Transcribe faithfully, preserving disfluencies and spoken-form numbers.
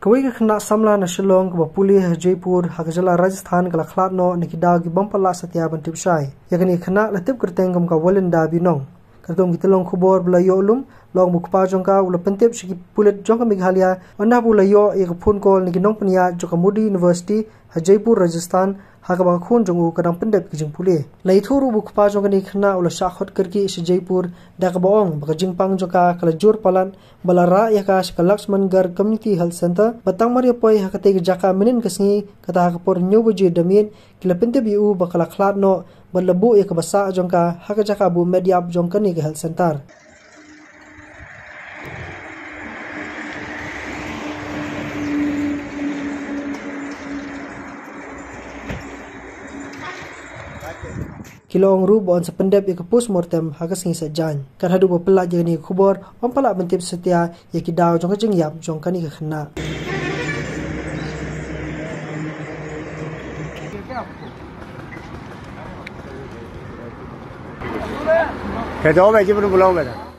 Kawei ka khynnah samla na Shillong kaba pule ha Jaipur ha ka jylla Rajasthan ka la khlad noh na ki daw ki bym pat lah satia ban tip shai. Ïa kane ka khynnah la tip kyrteng kum ka Walinda Binong. Katkum ki tyllong khubor ba la ïoh lum, la ong ba u kpa jong ka u la pyntip sha ki pulit jong ka Meghalaya, ynda ba u la ïoh ïa ka phone call na ki nongpynïaid jong ka Modi University ha Jaipur, Rajasthan, ha kaba ka khun jong u ka dang pyndep ka jingpule. La ïathuh ruh ba u kpa jong kane ka khynnah u la shah khot kyrkieh sha Jaipur da kaba ong ba ka jingpang jong ka ka la jur palat, ba la rah ïa ka sha ka Lakshman Garg Community Health Centre, ba tang mar ïa poi ha katei ka jaka mynnin ka sngi, kata ha ka por hynñiew baje da miet, ki la pyntip ïa u ba ka la khlad noh, bad la buh ïa kaba sah jong ka ha ka jaka buh met ïap jong kane ka health centre. Ki la ong ruh ba yn sa pyndep ïa ka postmortem ha ka sngi Saitjaiñ. Kat haduh ba pynlait ïa kane ka khubor, ym pat lah ban tip satia ïa ki daw jong ka jingïap jong kane ka khynnah. Kata ba ji pun bulong kata.